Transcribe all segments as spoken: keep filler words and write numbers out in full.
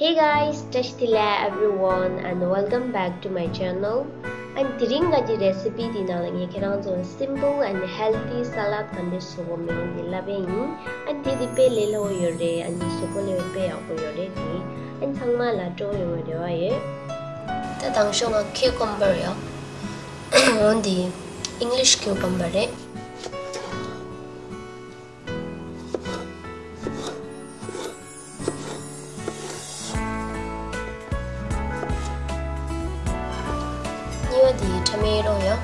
Hey guys, བཀྲ་ཤིས་བདེ་ལེགས་everyone and welcome back to my channel. And དེ་རིང་ང་གི་རེ་སི་པི་དེའི་ནང་ལ་ངས་ཁྱེད་རང་ཚོར་simple and healthy salad ག་འདྲས་བཟོ་དགོས་མིན་དེ་ལབ་པ་ཡིན། And དེ་དེ་དཔེ་ལས་སླ་པོ་ཡོད་རེད། And བཟོ་དགོས་ལས་དཔེ་ཡག་པོ་ཡོད་རེད་དེ། And ཚང་མ་ལ་སྤྲོ་ཡོང་བའི་རེ་བ་ཡོད། ད་དང་ཤོག་ང་cucumber ཡོད། འོན་ཏེ་English cucumber རེད། གཉིས་པ་དེ་ཁྲ་མེ་རོ་ཡོད།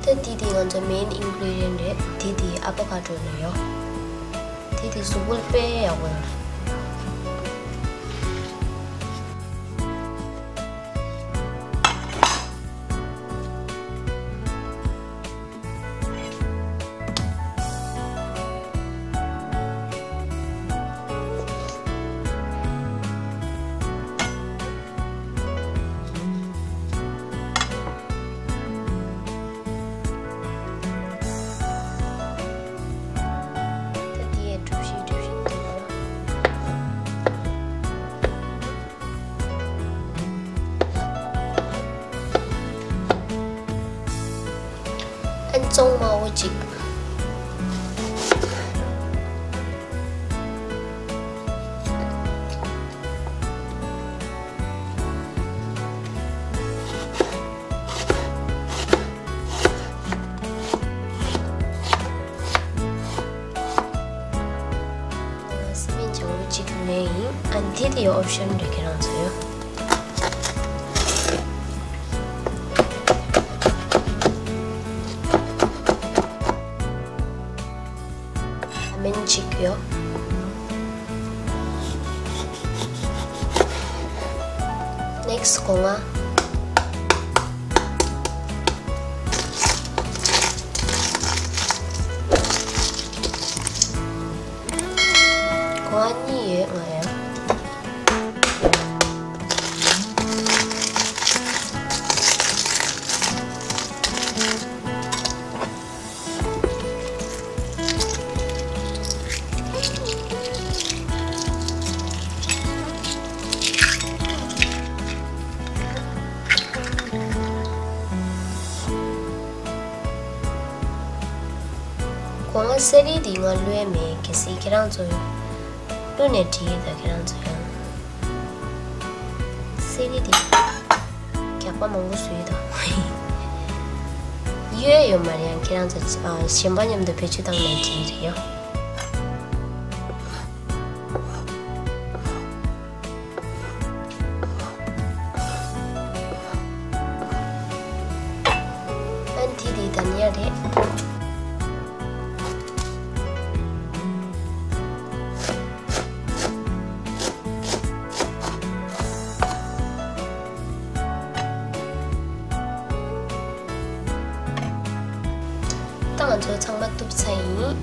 ད་འདི་དེ་ང་ཚོ་main ingredient རེད། འདི་དེ་avocado རེད་ཡོ། འདི་དེ་གཟུགས་པོ་དཔེ་ཡག་པོ་ཡོད། ད་དེ་ཡས་གྲུ་བཞི་གྲུ་བཞི་འདུག་ལ། ཨན་བཙོང་མ་འོ་ཅིག་སི་མིན་ཆང་བུ་གཅིག་མེད་ཡིན། ཨ་འདི་དེ་ཨོབ་ཤན་རེད་ཁྱེད་རང་ཚོ་ཡོད། ལ་མེན་གཅིག་ཡོད། Next སྒོ་ང་། སྒོ་ང་གཉིས་ཡོད་ང་ཡང་། སྒོ་ང་སེ་རིལ་འདི་ང་བླུགས་ཡས་མེད། གལ་སྲིད་ཁྱེད་རང་ཚོ་བླུགས་ནས་བྲིས་ཡོད་ད་ཁྱེད་རང་ཚོ་ཡང་། སེ་རིལ་འདི་རྒྱགས་པ་མང་པོ་བཟོས་ཡོད་ད། གཡོས་ཡོད་མ་རེད། ཡང་ཁྱེད་རང་ཚོ་ཨ་གཞན་པ་མཉམ་དུ་བེད་སྤྱོད་བཏང་ནས་བྲིས་རེད་ཡང་། ཨན་དེ་དེ་དན་ཡ་རེད། ད་ང་ཚོ་ཚང་མ་གཏུབ་ཚར་ཡིན།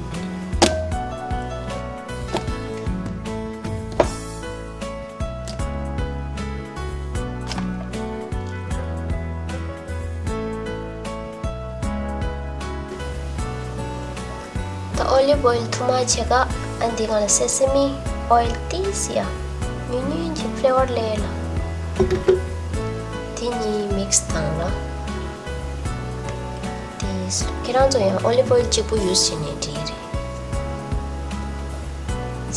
ད་ཨོ་ལིབ་ཨོ་ཡིལ་ཐུར་མ་ཕྱེད་ཀ། ཨ་འདི་ག་ལ་སེ་སེ་མི་ཨོ་ཡིལ་ཏིས་ཡ། ཉུང་ཉུང་གི་ཕི་ལེ་ཝར་ལས་ལ། དེ་གཉིས་མིག་སི་བཏང་ལ། དེ་ཁྱེད་རང་ཚོ་ཡང་ཨོ་ལིབ་ཨོ་ཡིལ་གཅིག་པུ་ཡུ་སི་བྱས་ནས་འགྲིག་རེད།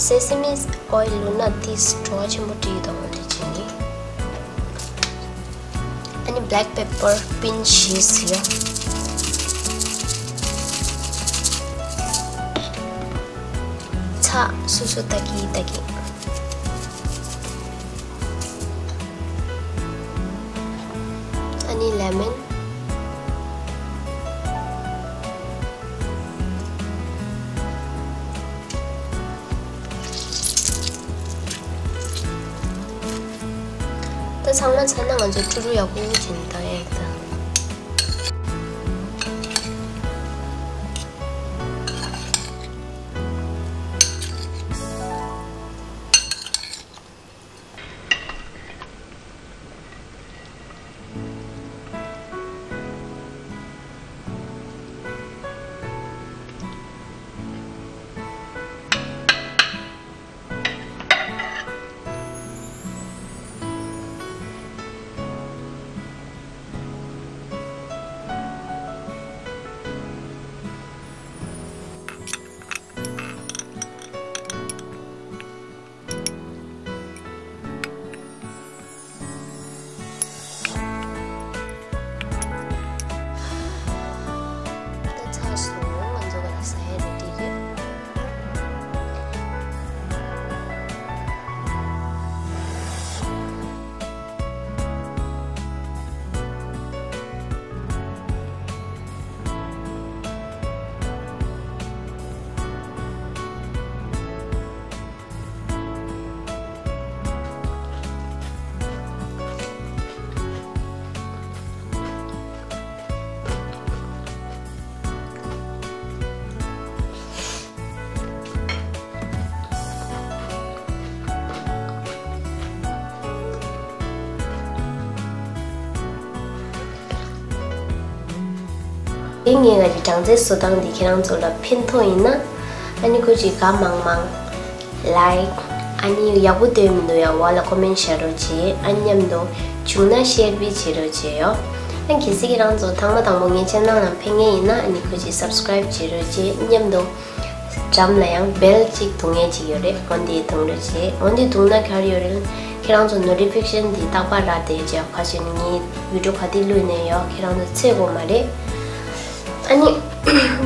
སེ་སེ་མི་ཨོ་ཡིལ་བླུགས་ན་ཏིས་བྲོ་བ་ཆེན་པོ་སྤྲད་ཡོད་དང་འོ་དེ་བྱས་ནས། ཨ་ནི་black pepper pinch བཞི་ཟེར་ཡོད། ཚྭ་སོ་སོ་ལྟ་གི་ལྟ་གི། ཨ་ནི་ལེ་མོན། ད་ཚང་མ་ཚར་ན་ང་ཚོ་ཀྲུ་ཀྲུ་ཡག་པོ་བྱས་ནས་བཏང་ཡག་ད། ངའི་ག་གི་སྦྲང་རྩི་བཟོ་སྟངས་འདི་ཁྱེད་རང་ཚོ་ལ་ཕན་ཐོགས་ཡིན་ན། ཨ་ནི་ཁོ་ཅིག་ག་མང་མང་ལའིཀ། ཨ་ནི་ཡག་པོ་སྟོན་མི་འདུག་ཡ་བ་ལ་ཀོ་མེན་ཊི་བྱེད་རོགས་བྱེད། ཨ་ནི་མཉམ་དུ་བྱུང་ན་ཤེར་བི་བྱེད་རོགས་བྱེད་ཡོ། ཨ་ནི་གལ་སྲིད་ཁྱེད་རང་ཚོ་ཐེངས་མ་དང་པོ་ངའི་ཆེ་ནལ་ནང་ཕེབས་མཁན་ཡིན་ན་ཨ་ནི་ཁོ་ཅིག་སབ་སི་ཀ་རའིབ་བྱེད་རོགས་བྱེད། མཉམ་དུ་འགྲམ་ལ་ཡང་བེལ་ཅིག་བརྡུང་ཡས་ཅིག་ཡོད་རེད། འོ་འདི་བརྡུང་རོགས་བྱེད། འོ་འདི་བརྡུང་ན་ག་རེ་ཡོད་རེད། ཁྱེད་རང་ཚོ་ནོ་ཊི་ཕི་ཀེ་ཤན་འདི་རྟག་པར་རག་བསྡད་བྱས། ཁ་ཅིག་ངའི་བི་ཌིའོ་ག་དུས་བླུགས་ནས་ཡོད་ཁྱེད་རང་ཚོ་ཚོད་དགོས་མ་རེད། ཨ་ནི་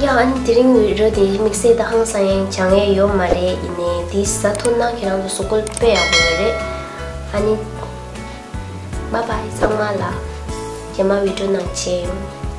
ཡ་ཨ་ནི་དེ་རིང་བི་ཌིའོ་དེ་དམིགས་བསལ་དང་ཧང་སང་ཡང་སྦྱང་ཡས་ཡོད་མ་རེད། ཡིན་ནའི་དེ་ཟ་ཐུབ་ན་ཁྱེད་རང་ཚོ་གཟུགས་པོ་དཔེ་ཡག་པོ་ཡོད་རེད། ཨ་ནི་བཱའི་བཱའི་ཚང་མ་ལ། རྗེས་མ་བི་ཌིའོ་ནང་མཇལ་ཡོང་།